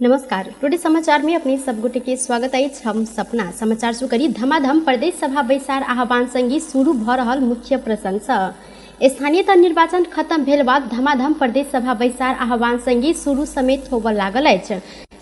नमस्कार, टुडे समाचार में अपने सब गोटे के स्वागत अछि। हम सपना समाचार शुरू करी धमाधम प्रदेश सभा बैसार आह्वान संगी शुरू भ रहल मुख्य प्रसंग सँ। स्थानीय तह निर्वाचन खत्म भेल बाद धमाधम प्रदेश सभा बैसार आह्वान संगी शुरू समेत होबय लागल अछि।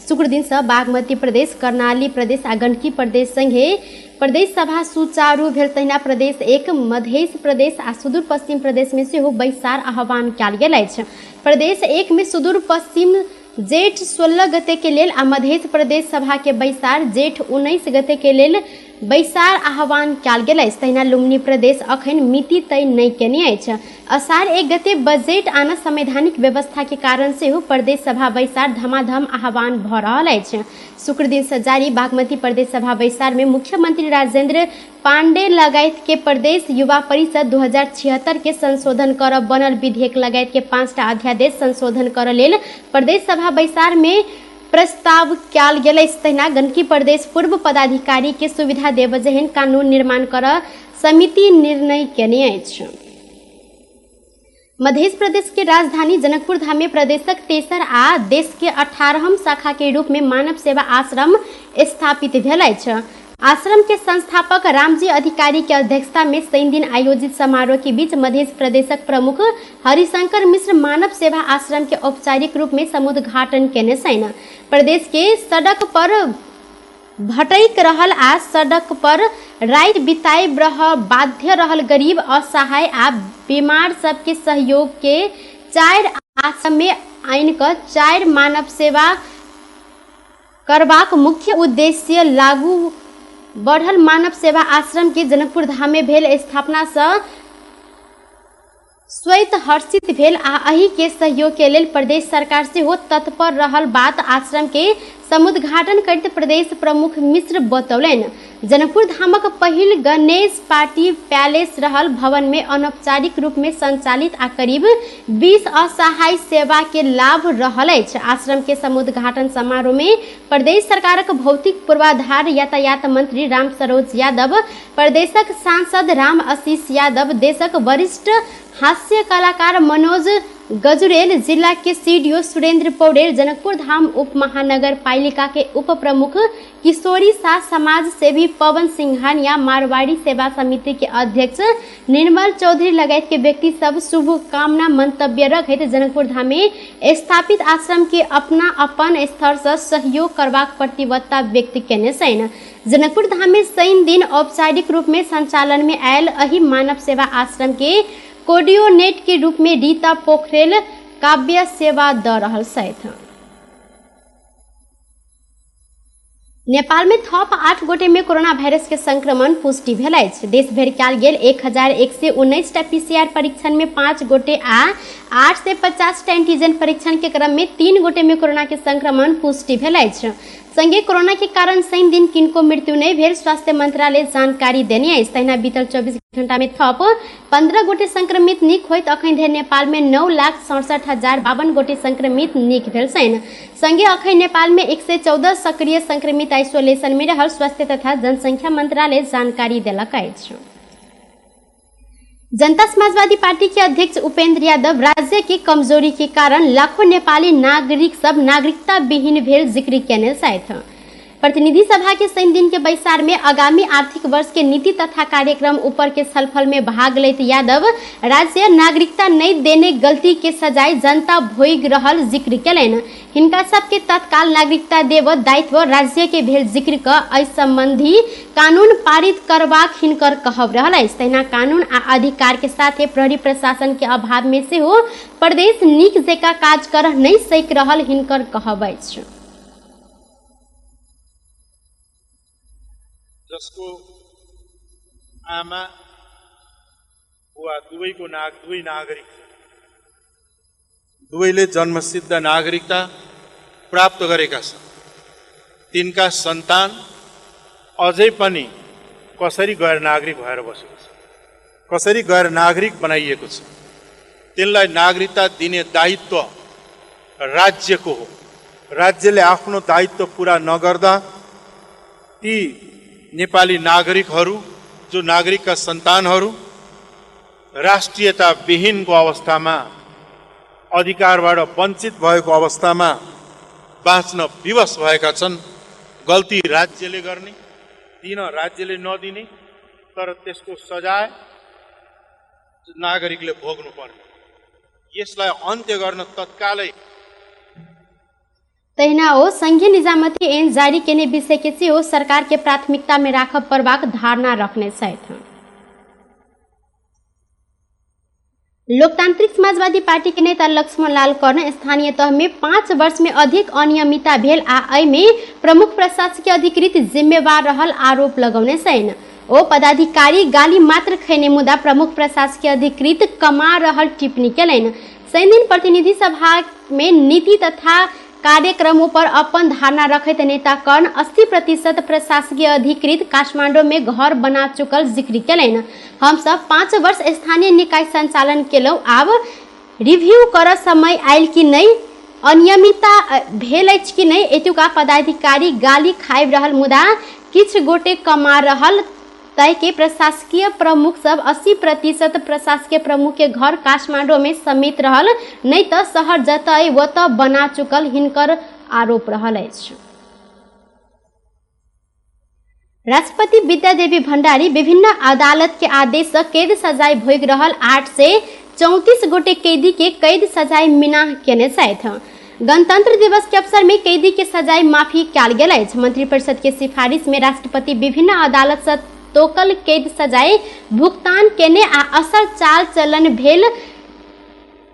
शुक्र दिन सँ बागमती प्रदेश, कर्णाली प्रदेश आ गंडकी प्रदेश संगे प्रदेश सभा सुचारू भेल। तहिना प्रदेश 1, मधेश प्रदेश आ सुदूर पश्चिम प्रदेश में सेहो बैसार आह्वान कयल गेल अछि। प्रदेश 1 में सुदूर पश्चिम जेठ 16 गते के लेल आ मधेश प्रदेश सभा के बैसार जेठ 19 गते के लेल बैसार आह्वान कयल गेल अछि। तहिना लुम्बिनी प्रदेश अखन मिति तय नहि केने अछि। अषाढ़ 1 गते बजट आन संवैधानिक व्यवस्था के कारण सेहो प्रदेश सभा बैसार धमाधम आह्वान भ रहल अछि। शुक्र दिन से जारी बागमती प्रदेश सभा बैसार में मुख्यमंत्री राजेंद्र पांडे लगायत के प्रदेश युवा परिषद 2076 के संशोधन कर बनल विधेयक लगायत के 5टा अध्यादेश संशोधन कर लेल प्रदेश सभा बैसार में प्रस्ताव कयल गेल अछि। तहिना गंडकी प्रदेश पूर्व पदाधिकारी के सुविधा देब जेहन कानून निर्माण कर समिति निर्णय केने अछि। मध्य प्रदेश के राजधानी जनकपुर धाम में प्रदेशक तेसर आ देश के 18म शाखा के रूप में मानव सेवा आश्रम स्थापित भेल अछि। आश्रम के संस्थापक रामजी अधिकारी के अध्यक्षता में शनि दिन आयोजित समारोह के बीच मध्य प्रदेशक प्रमुख हरिशंकर मिश्र मानव सेवा आश्रम के औपचारिक रूप में समुद्घाटन केने छनि। प्रदेश के सड़क पर भटैक रहल आ सड़क पर राति बिताए रह बाध्य रहल गरीब, असहाय आ बीमार सबके सहयोग के 4 आश्रम में आनि कऽ 4 मानव सेवा करबाक मुख्य उद्देश्य लागू बढ़ल मानव सेवा आश्रम के जनकपुर धाम में भेल स्थापना सँ स्वैत हर्षित भेल आ एहि के सहयोग के लेल प्रदेश सरकार सेहो तत्पर रहल बात आश्रम के समुद्घाटन करैत प्रदेश प्रमुख मिश्र बतौलनि। जनकपुर धामक पहिल गणेश पार्टी पैलेस रहल भवन में अनौपचारिक रूप में संचालित आ करीब 20 असहाय सेवा के लाभ रहल अछि। आश्रम के समुद्घाटन समारोह में प्रदेश सरकारक भौतिक पूर्वाधार यातायात मंत्री राम सरोज यादव, प्रदेशक सांसद राम आशीष यादव, देशक वरिष्ठ हास्य कलाकार मनोज गजुरेल, जिला के सीडीओ सुरेंद्र पौडेल, जनकपुर धाम उप महानगर पालिका के उप प्रमुख किशोरी शाह, समाज सेवी पवन सिंघानिया, मारवाड़ी सेवा समिति के अध्यक्ष निर्मल चौधरी लगायत के व्यक्ति सब शुभकामना मंतव्य रखैत जनकपुर धाम में स्थापित आश्रम के अपना अपन स्तर से सहयोग करबाक प्रतिबद्धता व्यक्त केने छनि। जनकपुर धाम में शनि दिन औपचारिक रूप में संचालन में आयल एहि मानव सेवा आश्रम के कोऑर्डिनेट के रूप में रीता पोखरेल काव्य सेवा द रहल छथि। नेपाल में थप 8 गोटे में कोरोना वायरस के संक्रमण पुष्टि भेल अछि। देश भरि कयल गेल 1119 टा पीसीआर परीक्षण में 5 गोटे आ 850 टा एंटीजन परीक्षण के क्रम में 3 गोटे में कोरोना के संक्रमण पुष्टि भेल अछि। संगे कोरोना के कारण शनि दिन किनको मृत्यु नहीं भेल स्वास्थ्य मंत्रालय जानकारी देने अछि। तहिना बीतल 24 घंटा में थप 15 गोटे संक्रमित नीक होइत अखन धरि नेपाल में 9,67,052 गोटे संक्रमित नीक भेल छनि। संगे अखन नेपाल में 114 सक्रिय संक्रमित आइसोलेशन में रहल स्वास्थ्य तथा जनसंख्या मंत्रालय जानकारी देलक अछि। जनता समाजवादी पार्टी के अध्यक्ष उपेंद्र यादव राज्य के कमजोरी के कारण लाखों नेपाली नागरिक सब नागरिकता विहीन भेल जिक्र केने छथि। प्रतिनिधि सभा के शनि दिन के बैसार में आगामी आर्थिक वर्ष के नीति तथा कार्यक्रम ऊपर के छलफल में भाग लेत यादव राज्य नागरिकता नहीं देने गलती के सजाय जनता भोग रहल जिक्र केलनि। हिनका सबके तत्काल नागरिकता देव दायित्व राज्य के भेल जिक्र क एहि संबंधी कानून पारित करबाक हिनकर कहब रहल अछि। तहिना कानून आ अधिकार के साथे प्रहरी प्रशासन के अभाव में सेहो प्रदेश नीक जकाँ काज कर नहीं सकि रहल हिनकर कहब अछि। जसको आमा बुवा दुवैको दुवै नागरिक, दुवैले जन्मसिद्ध नागरिकता प्राप्त गरेका छन्, तिनका सन्तान अझै पनि कसरी गैर नागरिक भएर बसेको छ, कसरी गैर नागरिक बनाइएको छ, तिनलाई नागरिकता दिने दायित्व राज्यको हो। राज्यले आफ्नो दायित्व पूरा नगर्दा ती नेपाली नागरिकहरू, जो नागरिकका सन्तानहरू राष्ट्रियता विहीनको अवस्थामा, अधिकारबाट वञ्चित भएको अवस्थामा बाँच्न विवश भएका छन्। गल्ती राज्यले गर्ने, दिन राज्यले नदिने, तर त्यसको सजाय नागरिकले भोग्नु पर्ने। यसलाई अन्त्य गर्न तत्कालै। तहिना ओ संघीय निजामती ऐन जारी केने विषय के सेहो सरकार के प्राथमिकता में राखब पड़बाक धारणा रखने छथि। लोकतांत्रिक समाजवादी पार्टी के नेता लक्ष्मण लाल कर्ण स्थानीय तह में 5 वर्ष में अधिक अनियमितता भेल आ एहिमे प्रमुख प्रशासकीय अधिकृत जिम्मेवार रहल आरोप लगौने छनि। ओ पदाधिकारी गाली मात्र खैने मुदा प्रमुख प्रशासकीय अधिकृत कमा रहल टिप्पणी केलनि। शनिदिन प्रतिनिधि सभा में नीति तथा कार्यक्रम पर अपन धारणा रखैत नेता कर्ण 80% प्रशासकीय अधिकृत काठमांडू में घर बना चुकल जिक्र केलनि। हम सब 5 वर्ष स्थानीय निकाय संचालन केलहुँ, आब रिव्यू कर समय आयल कि नहि, अनियमितता भेल अछि कि नहि, एतुका पदाधिकारी गाली खाबि रहल मुदा किछु गोटे कमा रहल तय के प्रशासकीय प्रमुख सब 80% प्रशासकीय प्रमुख के घर काठमांडू में समेत रहल, नहीं तो शहर जतय ओतऽ बना चुकल हिनकर आरोप रहल अछि। राष्ट्रपति विद्यादेवी भण्डारी विभिन्न अदालत के आदेश से कैद सजाय भोगि रहल 834 गोटे कैदी के कैद सजाय मिनाह केने छथि। गणतंत्र दिवस के अवसर में कैदी के सजाय माफी कयल गेल अछि। मंत्रिपरिषद के सिफारिश में राष्ट्रपति विभिन्न अदालत से तोकल कैद सजाय भुगतान केने आ असर चाल चलन भेल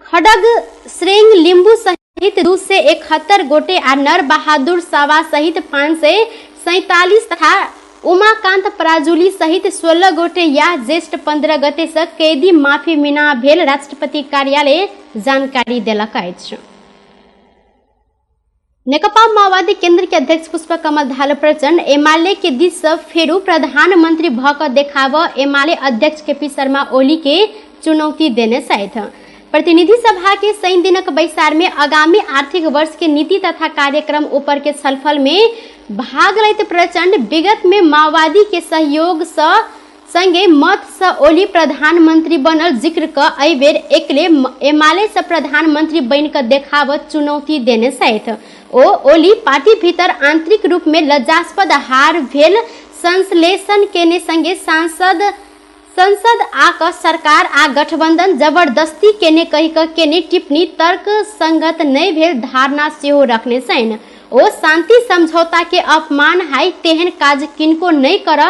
खडग श्रेंग लिम्बू सहित 271 गोटे आ नर बहादुर सावा सहित 547 तथा उमाकांत पराजुली सहित 16 गोटे या ज्येष्ठ 15 गते से कैदी माफी मिना भेल राष्ट्रपति कार्यालय जानकारी देलक अछि। नेकपा माओवादी केंद्र के अध्यक्ष पुष्प कमल दाहाल प्रचण्ड एमाले के दिस से फेरू प्रधानमंत्री भ क देखाब एमाले अध्यक्ष केपी शर्मा ओली के चुनौती देने छथि। प्रतिनिधि सभा के शनि दिनक बैसार में आगामी आर्थिक वर्ष के नीति तथा कार्यक्रम ऊपर के छलफल में भाग लैत प्रचण्ड विगत में माओवादी के सहयोग से संगे मत से ओली प्रधानमंत्री बनल जिक्र क एहि बेर एकले एमाले से प्रधानमंत्री बनि क देखाब चुनौती देने छथि। ओ ओली पार्टी भीतर आंतरिक रूप में लज्जास्पद हार भेल संश्लेषण केने संगे संसद आ क सरकार आ गठबंधन जबरदस्ती केने कहि क केने टिप्पणी तर्क संगत नहि भेल धारणा सेहो रखने छनि। ओ शांति समझौता के अपमान हाई तेहन काज किनको नहि कर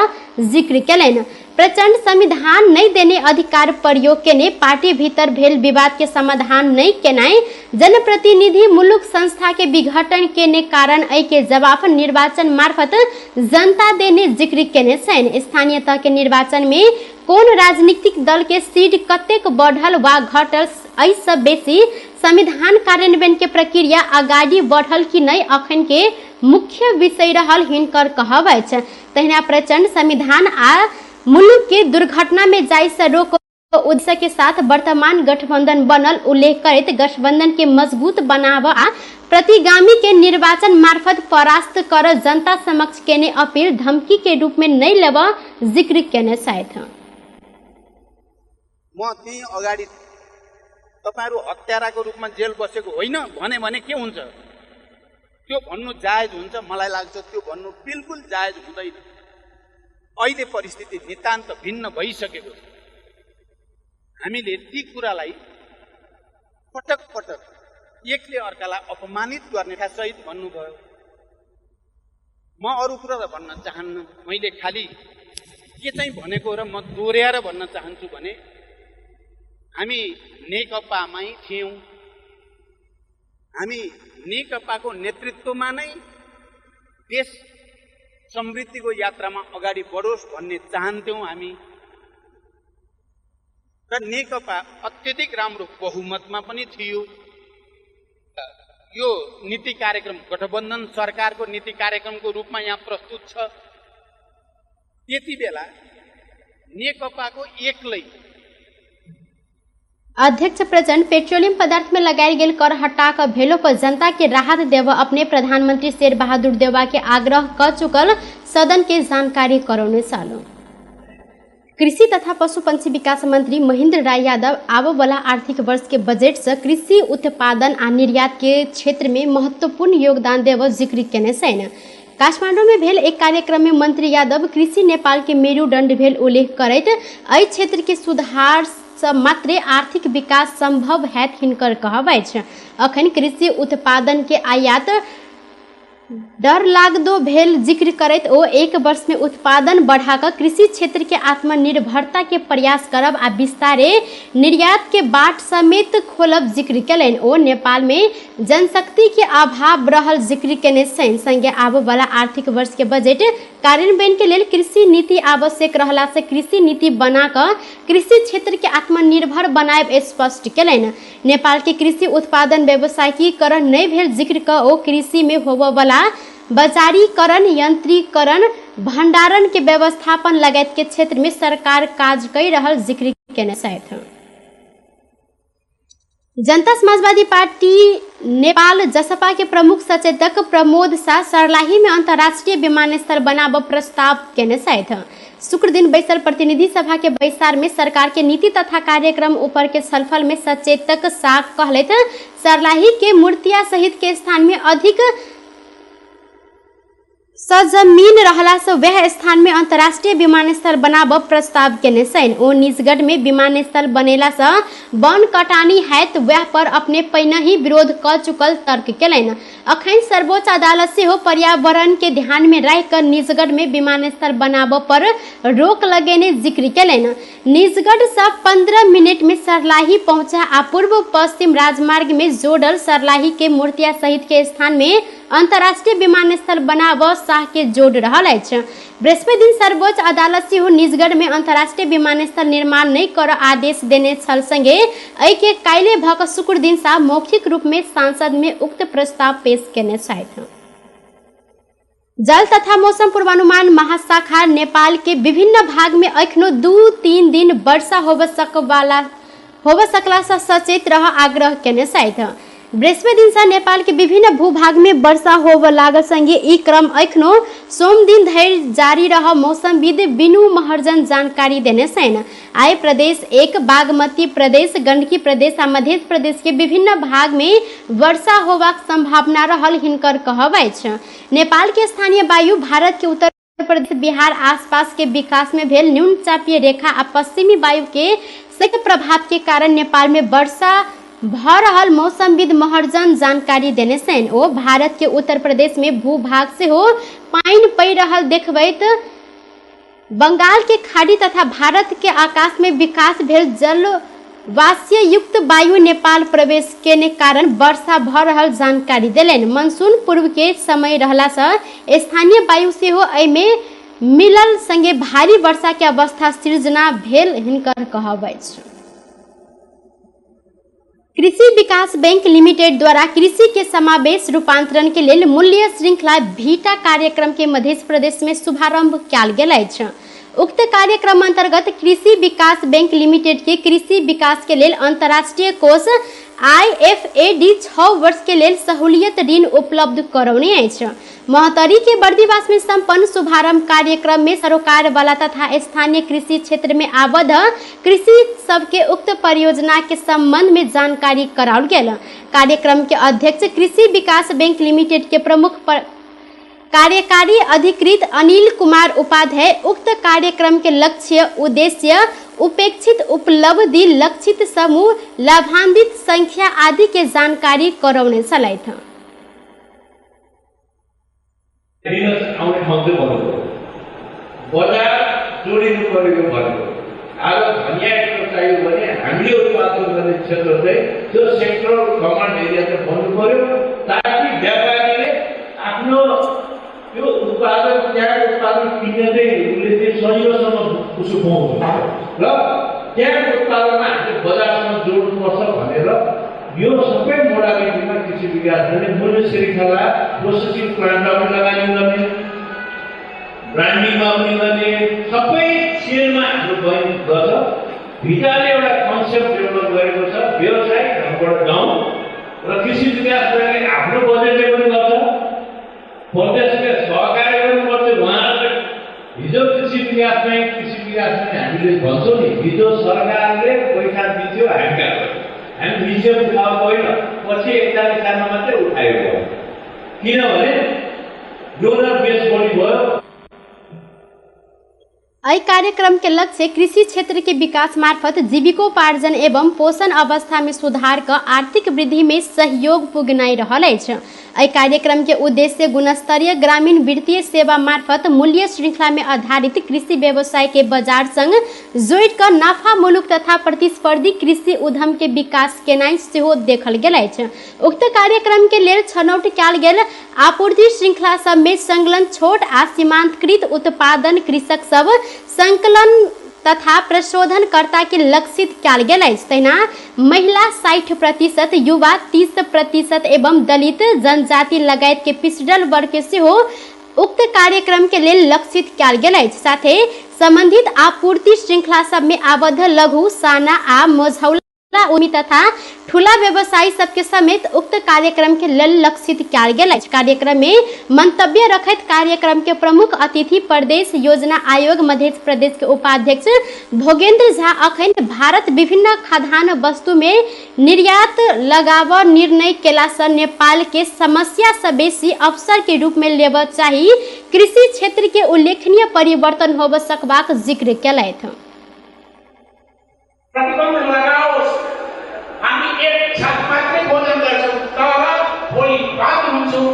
जिक्र केलनि। प्रचण्ड संविधान नहि देने अधिकार प्रयोग केने पार्टी भीतर भेल विवाद के समाधान नहि केनाइ जनप्रतिनिधि मुलुक संस्था के विघटन केने कारण एहि के जवाब निर्वाचन मार्फत जनता देने जिक्र केने छनि। स्थानीय तह के निर्वाचन में कोन राजनीतिक दल के सीट कतेक बढ़ल वा घटल एहि से बेसी संविधान कार्यान्वयन के प्रक्रिया अगाडि बढ़ल कि नहि अखन के मुख्य विषय रहल हिनकर कहब अछि। तहिना प्रचण्ड संविधान आ मुलुक के दुर्घटना में जाय से रोक उद्देश्य के साथ वर्तमान गठबंधन बनल उल्लेख करैत गठबंधन के मजबूत बनाब आ प्रतिगामी के निर्वाचन मार्फत परास्त कर जनता समक्ष केने अपील धमकी के रूप में नहीं लेब जिक्र केने छथि। म त्यही अगाडि तपाईहरु हत्याराको रूपमा जेल बसेको होइन भने भने के हुन्छ? त्यो भन्नु जायज हुन्छ? मलाई लाग्छ त्यो भन्नु बिल्कुल जायज हुँदैन। अहिले परिस्थिति नितान्त भिन्न भइसकेको छ। हामीले ती कुरालाई पटक पटक एकले अर्कालाई अपमानित गर्ने सहित भन्नुभयो। म अरू कुरा त भन्न चाहन्न, मैले खालि के चाहिँ भनेको र म दोहोऱ्याएर भन्न चाहन्छु भने हामी नेकपामै थियौँ, हामी नेकपाको नेतृत्वमा नै देश समृद्धिको यात्रामा अगाडि बढोस् भन्ने चाहन्थ्यौँ हामी। र नेकपा अत्यधिक राम्रो बहुमतमा पनि थियो। यो नीति कार्यक्रम गठबन्धन सरकारको नीति कार्यक्रमको रूपमा यहाँ प्रस्तुत छ। त्यति बेला नेकपाको एक्लै अध्यक्ष प्रचण्ड पेट्रोलियम पदार्थ में लगायल गेल कर हटा क भेलो पर जनता के राहत देव अपने प्रधानमंत्री शेर बहादुर देउवा के आग्रह क चुकल सदन के जानकारी करौने छल। कृषि तथा पशुपक्षी विकास मंत्री महेंद्र राय यादव आबयवला आर्थिक वर्ष के बजट से कृषि उत्पादन आ निर्यात के क्षेत्र में महत्वपूर्ण योगदान देबऽ जिक्र केने छनि। काठमांडू में भेल एक कार्यक्रम में मंत्री यादव कृषि नेपाल के मेरुदंड भेल उल्लेख करैत एहि क्षेत्र के सुधार से मात्रे आर्थिक विकास संभव हैत हिनकर कहब अछि। अखन कृषि उत्पादन के आयात डर लागदो भेल जिक्र करैत ओ एक वर्ष में उत्पादन बढ़ाकर कृषि क्षेत्र के आत्मनिर्भरता के प्रयास करब आ विस्तारे निर्यात के बाट समेत खोलब जिक्र केलनि। ओ नेपाल में जनशक्ति के अभाव रहल जिक्र केने छनि। संगे आबयवला आर्थिक वर्ष के बजट कार्यान्वयन के लेल कृषि नीति आवश्यक रहला से कृषि नीति बना कऽ कृषि क्षेत्र के आत्मनिर्भर बनायब स्पष्ट केलनि। नेपाल के कृषि उत्पादन व्यवसायीकरण नहि भेल जिक्र कऽ ओ कृषि में होबयवला बजारीकरण, यंत्रीकरण, भंडारण के व्यवस्थापन लगायत के क्षेत्र में सरकार काज करि रहल जिक्र केने छथि। जनता समाजवादी पार्टी नेपाल जसपा के प्रमुख सचेतक प्रमोद शाह सर्लाही में अंतर्राष्ट्रीय विमानस्थल बनाबऽ प्रस्ताव केने छथि। शुक्र दिन बैसल प्रतिनिधि सभा के बैसार में सरकार के नीति तथा कार्यक्रम ऊपर के छलफल में सचेतक शाह कहलथि सर्लाही के मूर्तिया सहित के स्थान में अधिक सजमीन रहला से वह स्थान में अंतर्राष्ट्रीय विमानस्थल बनाबऽ प्रस्ताव केने छनि। ओ निजगढ़ में विमानस्थल बनेला से वन कटानी हैत वह पर अपने पहिने ही विरोध कऽ चुकल तर्क केलनि। अखन सर्वोच्च अदालत सेहो पर्यावरण के ध्यान में राखि कऽ निजगढ़ में विमानस्थल बनाबऽ पर रोक लगेने जिक्र केलनि। निजगढ़ से 15 मिनट में सर्लाही पहुंचा आ पूर्व पश्चिम राजमार्ग में जोड़ल सर्लाही के मूर्तिया सहित के स्थान में अंतर्राष्ट्रीय विमानस्थल बनाबऽ शाह के जोड़ रहल अछि। बृहस्पति दिन सर्वोच्च अदालत सेहो निजगढ़ में अंतर्राष्ट्रीय विमानस्थल निर्माण नहि करऽ आदेश देने छल। संगे एहि के काल्हि भऽ कऽ शुक्र दिन शाह मौखिक रूप में सांसद में उक्त प्रस्ताव पेश केने छथि। जल तथा मौसम पूर्वानुमान महाशाखा नेपाल के विभिन्न भाग में अखनो 2-3 दिन वर्षा होबऽ सकला से सचेत रह आग्रह केने छथि। बृहस्पति दिन से नेपाल के विभिन्न भूभाग में वर्षा होबऽ लागल संगे ई क्रम अखनो सोम दिन धरि जारी रह मौसमविद बिनु महर्जन जानकारी देने छनि। आइ प्रदेश 1, बागमती प्रदेश, गंडकी प्रदेश आ मध्य प्रदेश के विभिन्न भाग में वर्षा होबाक संभावना रहल हिनकर कहब अछि। नेपाल के स्थानीय वायु भारत के उत्तर प्रदेश, बिहार आसपास के विकास में भेल न्यून चापीय रेखा आ पश्चिमी वायु के सख्त प्रभाव के कारण नेपाल में वर्षा भऽ रहल मौसमविद महर्जन जानकारी देने छनि। ओ भारत के उत्तर प्रदेश में भूभाग सेहो पानि पड़ि रहल देखबैत बंगाल के खाड़ी तथा भारत के आकाश में विकास भेल जलवाष्प युक्त वायु नेपाल प्रवेश केने कारण वर्षा भऽ रहल जानकारी देलनि। मानसून पूर्व के समय रहला से स्थानीय वायु सेहो एहिमे मिलल संगे भारी वर्षा के अवस्था सृजना भेल हिनकर कहब अछि। कृषि विकास बैंक लिमिटेड द्वारा कृषि के समावेश रूपांतरण के लेल मूल्य श्रृंखला भीटा कार्यक्रम के मध्य प्रदेश में शुभारंभ कयल गेल अछि। उक्त कार्यक्रम अंतर्गत कृषि विकास बैंक लिमिटेड के कृषि विकास के लेल अंतर्राष्ट्रीय कोष IFAD 6 वर्ष के लेल सहूलियत ऋण उपलब्ध करौने अछि। महोत्तरी के बर्दिवास में संपन्न शुभारंभ कार्यक्रम में सरोकार वाला तथा स्थानीय कृषि क्षेत्र में आबद्ध कृषि सबके उक्त परियोजना के संबंध में जानकारी कराओल गेल। कार्यक्रम के अध्यक्ष कृषि विकास बैंक लिमिटेड के प्रमुख कार्यकारी अधिकृत अनिल कुमार उपाध्याय उक्त कार्यक्रम के लक्ष्य, उद्देश्य, उपेक्षित उपलब्धि, लक्षित समूह, लाभान्वित संख्या आदि के जानकारी करौने छलथि। आउने ठाउँ चाहिँ बन्नु पर्यो, बजार जोडिनु पर्यो यो भनेको। आज धनियाँ एक्टर चाहियो भने हामीले उत्पादन गर्ने क्षेत्र चाहिँ त्यो सेक्टरल कमान्ड एरिया चाहिँ बन्नु पर्यो, ताकि व्यापारीले आफ्नो त्यो उत्पादन त्यहाँको उत्पादन किन्ने चाहिँ उसले चाहिँ सजिलोसँग उसो पाउँछ र त्यहाँको उत्पादनमा हामीले बजारसँग जोड्नुपर्छ भनेर यो सबै मोडालिटीमा कृषि विकासले मूल्य श्रृङ्खला, प्रोसेसिङ प्लान्टमा पनि लगानी गर्ने, ब्रान्डिङमा पनि गर्ने, सबै चेनमा हाम्रो बैंक गर्छ। भिटाले एउटा कन्सेप्ट डेभलप गरेको छ, व्यावसायिक ढङ्गबाट जाउँ र कृषि विकास ब्याङ्कले आफ्नो बजेटले पनि गर्छ, प्रदेशले सहकार्य गर्नुपर्छ। उहाँहरूले हिजो कृषि विकास ब्याङ्क विकास पनि हामीले भन्छौँ नि, हिजो सरकारले पैसा दिन्थ्यो हामी कहाँ हामी निश्चय उठाएको होइन, पछि 41 सालमा मात्रै उठाएको हो, किनभने डोनर बेस बढी भयो। एहि कार्यक्रम के लक्ष्य कृषि क्षेत्र के विकास मार्फत जीविकोपार्जन एवं पोषण अवस्था में सुधार क आर्थिक वृद्धि में सहयोग पुगनाइ रहल अछि। एहि कार्यक्रम के उद्देश्य गुणस्तरीय ग्रामीण वित्तीय सेवा मार्फत मूल्य श्रृंखला में आधारित कृषि व्यवसाय के बाजार संग जोड़ि क नाफामूलक तथा प्रतिस्पर्धी कृषि उद्यम के विकास केनाइ सेहो देखल गेल अछि। उक्त कार्यक्रम के लेल छनौट कयल गेल आपूर्ति श्रृंखला सब में संलग्न छोट आ सीमांतकृत उत्पादन कृषक सब संकलन तथा प्रशोधनकर्ता के लक्षित कयल गेल अछि। तहिना महिला 60%, युवा 30% एवं दलित जनजाति लगायत के पिछड़ल वर्ग के सेहो उक्त कार्यक्रम के लेल लक्षित कयल गेल अछि। साथे संबंधित आपूर्ति श्रृंखला सब में आबद्ध लघु, साना आ मझौला उद्यमी तथा ठूला व्यवसायी सबके समेत उक्त कार्यक्रम के लेल लक्षित कयल गेल अछि। कार्यक्रम में मंतव्य रखैत कार्यक्रम के प्रमुख अतिथि प्रदेश योजना आयोग मध्य प्रदेश के उपाध्यक्ष भोगेंद्र झा अखन भारत विभिन्न खाद्यान्न वस्तु में निर्यात लगाव निर्णय केला से नेपाल के समस्या से बेसी अवसर के रूप में लेबऽ चाही कृषि क्षेत्र के उल्लेखनीय परिवर्तन होबऽ सकबाक जिक्र केलथि। प्रतिबन्ध लगाओस्, हामी एक छाक मात्रै भोजन गर्छौँ तर भोलि बाध्य हुन्छौँ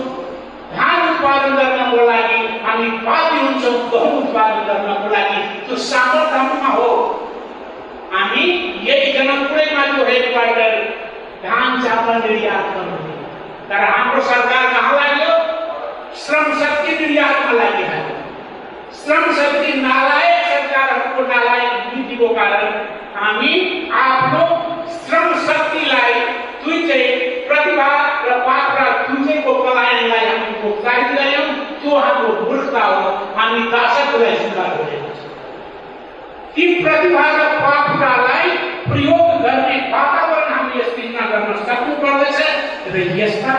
धान उत्पादन गर्नको लागि, हामी बाध्य हुन्छौँ गहुँ उत्पादन गर्नको लागि। त्यो सामर्थ्य हाम्रोमा हो। हामी यही जनकपुरैमा त्यो हेडक्वार्टर धान चामल निर्यात गर्नु, तर हाम्रो सरकार कहाँ लाग्यो? श्रम शक्ति निर्यातमा लागिहाल्यो। श्रम शक्ति नालायक सरकारहरूको नालायक नीतिको कारण हामी आफ्नो श्रम शक्तिलाई दुईटै प्रतिभा र पात्रा दुईटैको पलायनलाई हामी प्रोत्साहित गर्यौँ। त्यो हाम्रो मूर्खता हो। हामी दासत्वलाई स्वीकार गरेका छौँ। ती प्रतिभा र पात्रालाई प्रयोग गर्ने वातावरण हामीले सृजना गर्न सक्नु पर्दछ र यसमा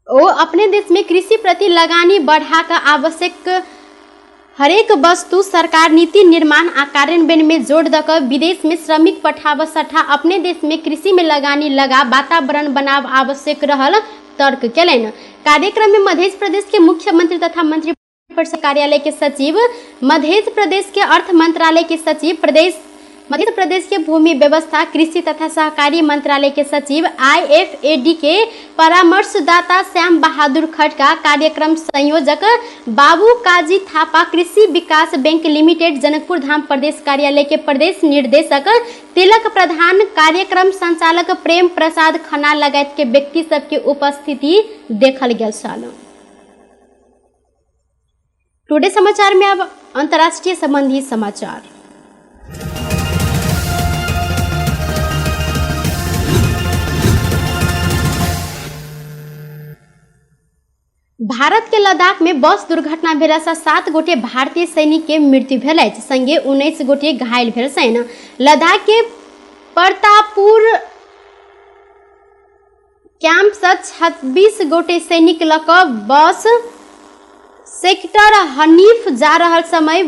ओ अपने देश में कृषि प्रति लगानी बढ़ाकर आवश्यक हरेक वस्तु सरकार नीति निर्माण आ कार्यान्वयन में जोड़ दक विदेश में श्रमिक पठाव सठा अपने देश में कृषि में लगानी लगा वातावरण बनाव आवश्यक रहल तर्क केलनि। कार्यक्रम में मध्य प्रदेश के मुख्यमंत्री तथा मंत्री परिषद कार्यालय के सचिव, मध्य प्रदेश के अर्थ मंत्रालय के सचिव, मध्य प्रदेश के भूमि व्यवस्था कृषि तथा सहकारी मंत्रालय के सचिव, IFAD के परामर्शदाता श्याम बहादुर खड्का, कार्यक्रम संयोजक बाबू काजी थापा, कृषि विकास बैंक लिमिटेड जनकपुर धाम प्रदेश कार्यालय के प्रदेश निर्देशक तिलक प्रधान, कार्यक्रम संचालक प्रेम प्रसाद खन्ना लगायत के व्यक्ति सबके उपस्थिति देखल गेल छल। टुडे समाचार में अब अंतर्राष्ट्रीय संबंधी समाचार। भारत के लद्दाख में बस दुर्घटना भेला से 7 गोटे भारतीय सैनिक के मृत्यु भेल अछि, संगे 19 गोटे घायल भेल छनि। लद्दाख के प्रतापपुर कैंप से 26 गोटे सैनिक लऽ कऽ बस सेक्टर हनीफ जा रहल समय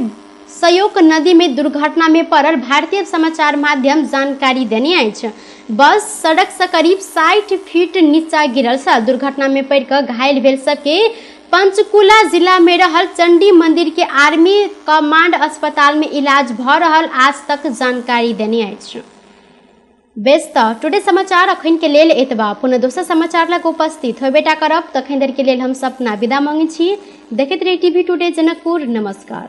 सयोक नदी में दुर्घटना में पड़ल भारतीय समाचार माध्यम जानकारी देने अछि। बस सड़क से करीब 60 फीट नीचा गिरल छल। दुर्घटना में पड़ि कऽ घायल भेल सबके पंचकुला जिला में रहल चंडी मंदिर के आर्मी कमांड अस्पताल में इलाज भऽ रहल आज तक जानकारी देने अछि। बेस तऽ टुडे समाचार अखन के लेल एतबा। पुनः दोसर समाचार लग उपस्थित होबेटा करब। तखन देर के लेल हम सपना विदा मांगै छी। देखैत रही टीवी टुडे जनकपुर। नमस्कार।